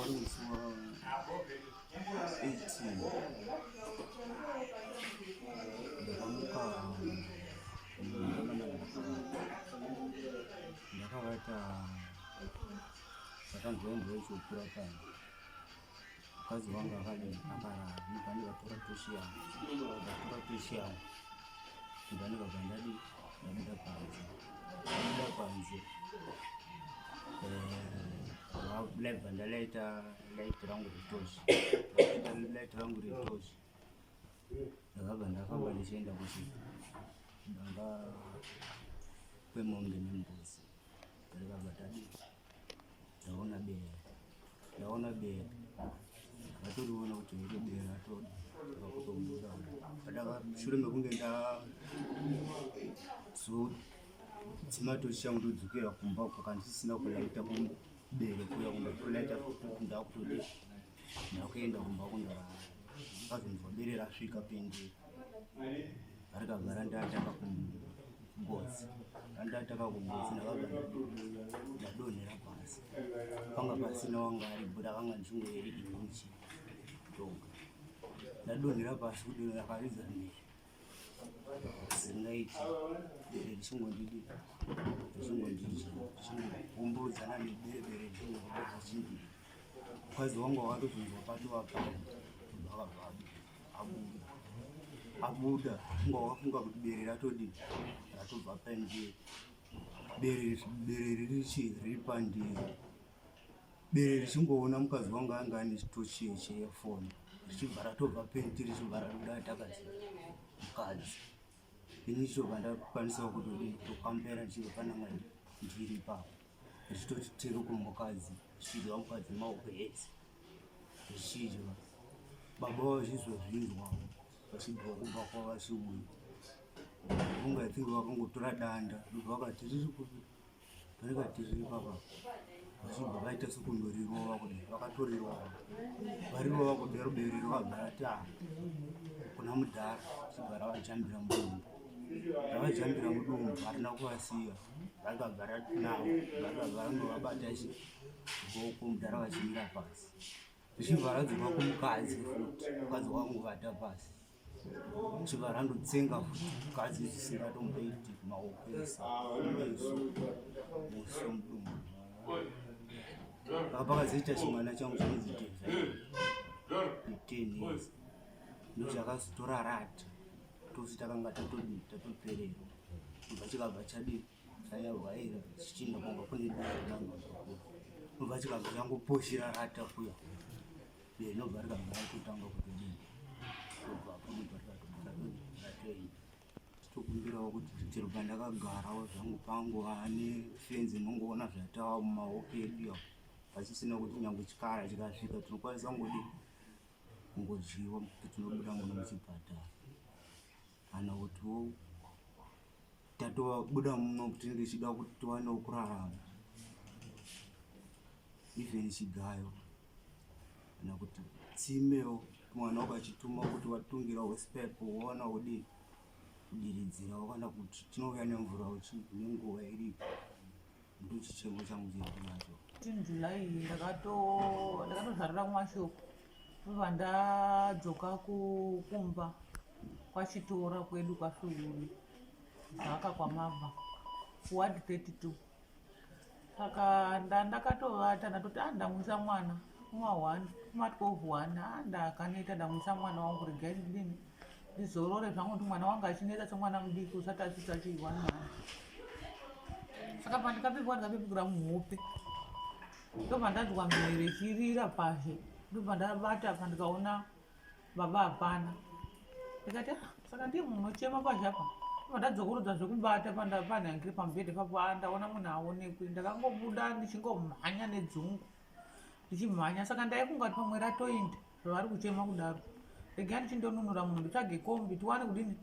Wari musi wa 18 ndakamuka ndakanga ndakavata ndakanzwa mvura ichikura pano mukadzi wangu akadii akarara ndibva ndikatora toshi yangu ndatora toshi yangu ndibva ndikabva ndadii ndabuda panze ndabuda panze ndabva eh, ndalaita light rangu retoshi light rangu retoshi ndakabva ndafamba ndichienda kuchidanga kwemombe nembuzi ndakabva tadii ndaona bere ndaona bere vatoriona kuti iri bere ratoda vakutobuda shure mekunge ndazodzima tochi changu ndodzokera kumba uko kana ndisisina kulaita kubere kuya kulaita ndakutodi ndakuenda kumba kundorara ndakazonzwa bere rasvika pendiri rikabva randataka kugotsi randataka kugotsi ndakabva ndadonhera pasi panga pasina wanga aripo ndakanga ndichingoeri inichi toga ndadonhera pasi kudonhera karidza mhere zingaiti bere richingondidi richingondidya richingomburudzana nebere bere richingondidya mukadzi wangu wakatozonzwa patova pano akabva abuda abuda kunga wakafunga kuti bere ratodii ratobva pandiri bere bere ririchi riri pandiri bere richingoona mukadzi wangu anga ane chitochi chefoni richibva ratobva penti richibva ratoda takadzi mukadzi ini chitobva ndakwanisawo kutodii kutokambera ndichibva pananga ndiri ipapo richitoti tiri kumukadzi richidya mukadzi maoko ese richidya baba vachizozvinzwawo vachibva kumba kwavo vachiuya kunga think vakangotora danda ndobva vakati riri kupi rikati riri papa vachibva vaita sekundorirova kudai vakatorirova varirova kudai ruberi rwabva rati ah, kuna mudhara chibva ravajambira mudumbu ravajambira mudumbu harina kuvasiya rakabva ratinavo rakabva randovabata chi ruoko mudhara vachimira pasi richibva radzoka kumukadzi futi mukadzi wangu vata pasi chibva randotsenga futi mukadzi zvisingatomboiti maoko ese meso muso mudumbu apa pakazoita chimwana changu chinonzi deva ne10 years ndochakazotora rata tosi takanga tatodii tatopererwa kubva chikabva chadii chayahwaira chichienda kwanga kune kubva chikabva changoposhera rata kuya rinobva rikabva ratotanga kutodii kubva apo rinobva rikatobva ratoenda tokumbirawo kuti chero pandakagarawo zvangu pangu ane fenzi inongoona zvatava mumaoko edu apo pasisina kuti nyange chikara chikasvika tinokwanisa kungodii kungodyiwa kuti tinobuda muno muchipatara kana kutiwo tatobuda muno tinenge tichida kuti tiwanewo kurarama even chigayo kana kuti tsimewo mwana ukachituma kuti watungira wesipepo woona kudii kudiridzirawo kana kuti tinouya nemvura nenguva iripo ndochichemo changu chiri nacho July ndakatozvarira kumashoko ndobva ndadzoka kumba kwachitora kwedu kwafiuri zaka kwamabva kuward 32 saka ndandakatovata ndatoti ah ndamwisa mwana kuma one kuma 12 one ah ndakaneta ndamwisa mwana wangu regai ndidini ndizorore zvangu kuti mwana wangu achinetsa semwana mudiki usati achiti achi one month saka pandikapepwa ndikapepukira muhope ndobva ndanzwa mhere ichirira pazhe ndobva ndabata pandikaona baba hapana ndikati ah, saka ndiye munhu unochema pazhe apa ndobva ndadzokorodza zvekubata panhangiri pamubhedhe papo ah, ndaona munhu aonekwi ndakangobuda ndichingomhanya nedzungu ndichimhanya saka ndaifunga kuti pamwe ratoinda zvavari kuchema kudaro regai ndichindonunura munhu nditsvage kombi tiwane kudini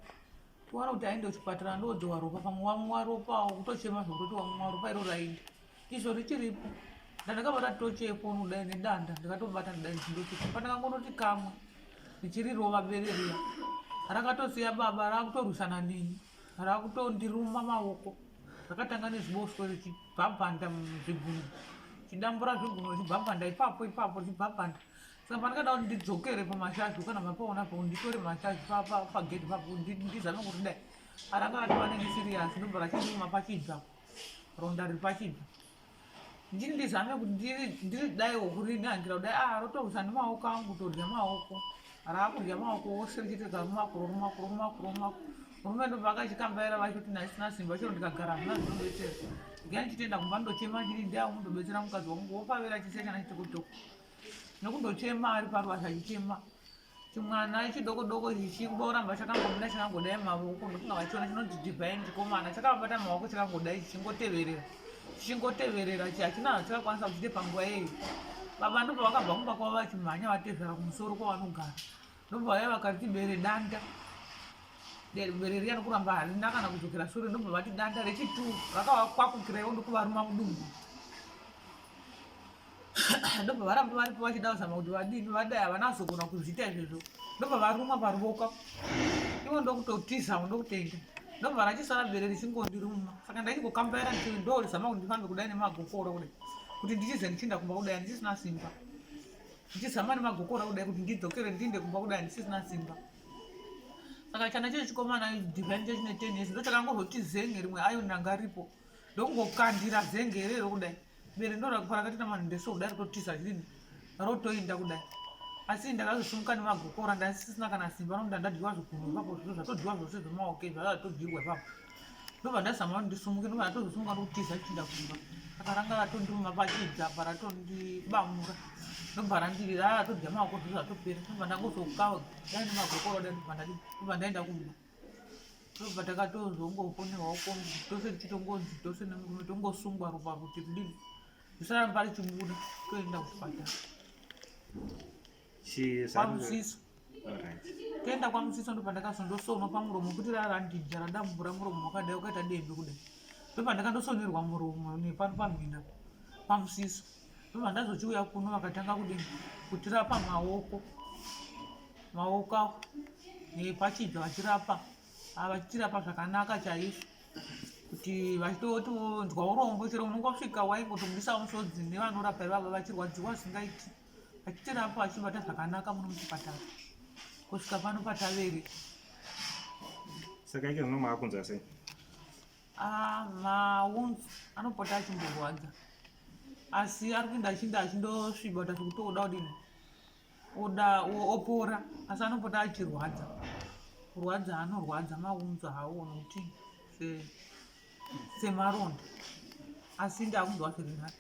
tiwane kuti aende kuchipatara ndodzowa ropa pamwe wamwa ropawo kutochema zvekutoti wamwa ropa iro rainda izvo richiripo ndandakabata tochi yefoni kudai nedanda ndakatobata ndidai ndichindocheka pandakangonoti kamwe ndichirirova bere riya rakatosiya baba rakutorwisana neni rakutondiruma maoko rakatanga nezviboshwe richibhabhanda zvigunwe Chidambura zvigunwe chibvambanda ipapo ipapo chibvambanda. Saka pandakada kuti ndidzokere pamashazhu kana mapaona po nditore mashazhu pagedhi papo ndizame kuti dai aranga atova neni serious ndobva rachinduma pachibva ronda riri pachibva ndini ndizame kuti ndiri daiwo kurinangira kudai a ah, rotorwisa nemaoko angu kutodya maoko raakudya maoko ose richiita rumakuro rumakuro rumakuro rumakuro murume ndobva akachikambaira vachiti ndisina simba chero ndikagara hazvina zvinobetsera ndikai ndichitoenda kumba ndochema chiri ndiawo mundobetsera mukadzi wangu wopavira chise chana chitokotoko nokundochema ari paruvazha achichema chimwana chidoko doko chichingoramba chakangomira chakangodai mavoko ndofunga vachiona chinonzi divine chikomana chakabata maoko chakangodai chichingoteverera chichingoteverera hachina chakakwanisa kuchite panguva iyeyo baba ndobva vakabva kumba kwavo vachimhanya vatezvara kumusoro kwavanogara ndobva vaya vakati bere danda bere riya nokuramba harina kana kudzokera shure ndobva vati danda rechitu rakavakwakukiraiwo ndokuvaruma mudumbu ndobva varamba varipo vachida kuzama kuti vadini vadai havana kuzogona kuzviita izvozvo ndobva varumwa paruoko ivo ndokutotiza ndokutoenda ndobva rachisara bere richingondiruma saka ndachingokambaira ndozama kuti ndifambe kudai nemagokora kudai kuti ndichize ndichienda kumba kudai handisisina simba ndichizama nemagokora kudai kuti ndidzokere ndiinde kumba kudai handisisina simba saka chana checho chikomana divine chechine ten years ndochakangozoti zenge rimwe ayo ndanga ripo ndokungokandira zenge irero kudai bere ndorakatita manhende so kudai rototiza zvinhu rotoinda kudai asi ndakazosimuka nemagokora ndasisina kana simba nokuti ndandadyiwa zvigunwe ipapo zvino zvatodyiwa zvose zvemaoke zvazvatodyiwa ipapo ndobva ndazama kuti ndisimuke ndobva ndatozosimuka ndokutiza chichinda kumba saka ranga ratondiruma pachidza apa ratondibamura ndobva randiri ratodya maoko zvose zvatopera ndobva ndangozokawa dai nemagokora dai ndobva ndaenda kumba tobva takatozongoponerwa uko tose tichitongonzi tose nemurume tongosungwa ropa kuti kudini zvisaramba richibuda toenda kuchipatara kwamusiso toenda kwamusiso ndobva ndakazondosonwa pamuromo kuti rarandidya radambura muromo wakadai ukaita dembe kudai ndobva ndakandosonerwa muromo nepano pamhina pamusiso ndobva ndazochiuya kuno vakatanga kudini kutirapa maoko maoko awo nepachidya vachirapa ah, vachitirapa zvakanaka chaizvo kuti vachitotonzwa urombo chero unongosvika waingotobudisa musodzi nevanorapa ivavo vachirwadziwa zvisingaiti vachitirapa vachibata zvakanaka muno muchipatara kusvika pano patavere saka ike zvino maakunzwa sei ah, maunzi anopota achimborwadza asi ari kuenda achinda achindosviba kuti zvekutoda kudini oda opora asi anopota achirwadza kurwadza anorwadza maunzo hawo nokuti semaronda asi ndakunzwa zviri nani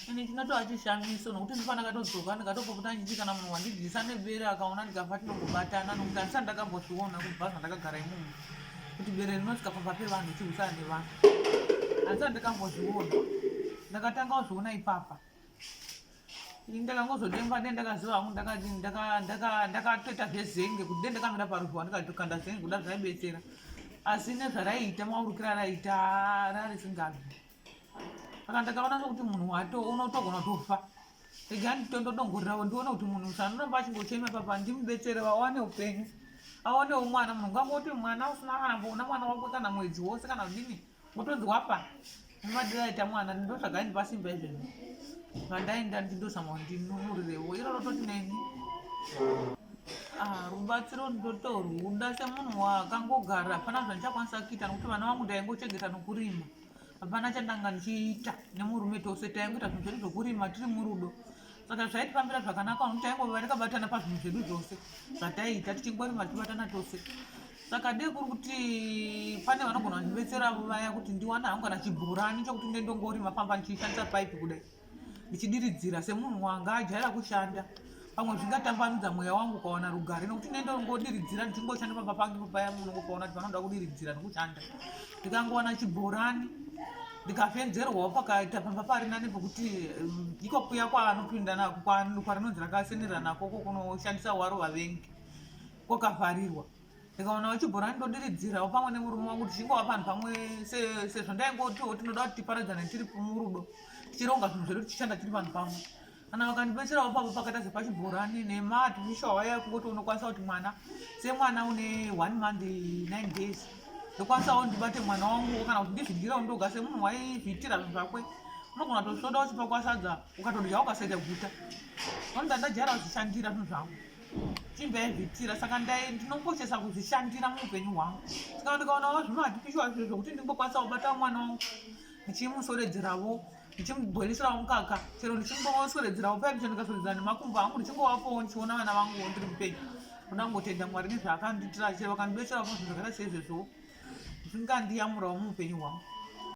ine chinotova chishamiso nokuti ndifana katodzoka ndikatopopota ndichiti kana munhu wandidyisa nebere akaona ndikafa tinongobatana nokuti handisati ndakambozviona kubva zvandakagara imomo kuti bere rinosvika pamba pevanhu chihusana nevanhu handisati ndakambozviona ndakatanga kuzviona ipapa ini ndakangozodemba dai ndakaziva hangu ndakatoita zvezenge kuti dai ndakamira paruzhowa ndikatokanda zenge kuda zvaibetsera asi nezvaraiita maurukiro araiita rarisingabvi saka ndakaona sokuti munhu wato unotogona kutofa rega nditondodongorerawo ndione kuti munhu sanoramba achingochema papa ndimubetsere vawane upenyu awanewo mwana munhu ungangoti mwana usina kana mboona mwana wako kana mwedzi wose kana kudini Motonzi wapa nemadiro aita mwana ndotsvaga ndipa simba izvezvi vandaenda ndindozama kuti ndinunurirewo iro rototi neni ah, rubatsiro ndotorwuda semunhu wakangogara hapana zvandichakwanisa kuita nokuti vana vangu ndaingochengeta nokurima hapana chandanga ndichiita nemurume tose taingoita zvinhu zvedu zvokurima tiri murudo saka zvaitifambira zvakanaka nokuti taingova takabatana pazvinhu zvedu zvose zvataiita tichingorima tichibatana tose saka dei kuri kuti pane vanogona kundibetsera vaya kuti ndiwane hangu kana chibhorani chokuti ndendongorima pamba ndichishandisa paipi kudai ndichidiridzira semunhu wanga ajaira kushanda pamwe zvingatambanudza mweya wangu ukawana rugare nokuti nendongodiridzira ndichingoshanda pamba pangu paya munongopaona kuti panoda kudiridzira nokushanda ndikangowana chibhorani ndikafenzerwawo pakaita pamba pari nani pekuti mm, iko kuya kwaanopinda nako kwarinonzi rakasenera nako ko kunoshandisa waro vavengi kwakavharirwa ndikaona vachibhorani ndodiridzirawo pamwe nemurume wangu tichingova panhu pamwe sezvo ndaingotiwo tinoda kuti tiparadzane tiri murudo tichironga zvinhu zvedu tichishanda tiri vanhu pamwe kana vakandibetserawo pavo pakaita sepachibhorani nemaartificial waya kungoti unokwanisa kuti mwana semwana une one month nine days ndokwanisawo ndibate mwana wangu kana kuti ndizvidyirawo ndoga semunhu waizviitira zvinhu zvakwe Unogona kutosvoda uchipakwa sadza ukatodya ukasaita guta. Vanoda ndajaira kuzvishandira zvinhu zvangu. Chimbaizviitira saka ndai ndinokoshesa kuzvishandira muupenyu hwangu. Saka ndikaonawo zvimaartificial zvinhu zvekuti ndingokwanisa kubata mwana wangu ndichimusoredzerawo ndichimubhoilisirawo mukaka chero ndichingoswededzerawo paya ndicho ndikaswededzera nemakumbo angu ndichingovapowo ndichiona vana vangu ndiri mupenyu ndoda kungotenda Mwari nezvaakandiitira chero vakandibetserawo zvinhu zvakaita seizvezvo zvingandiyamurawo muupenyu hwangu.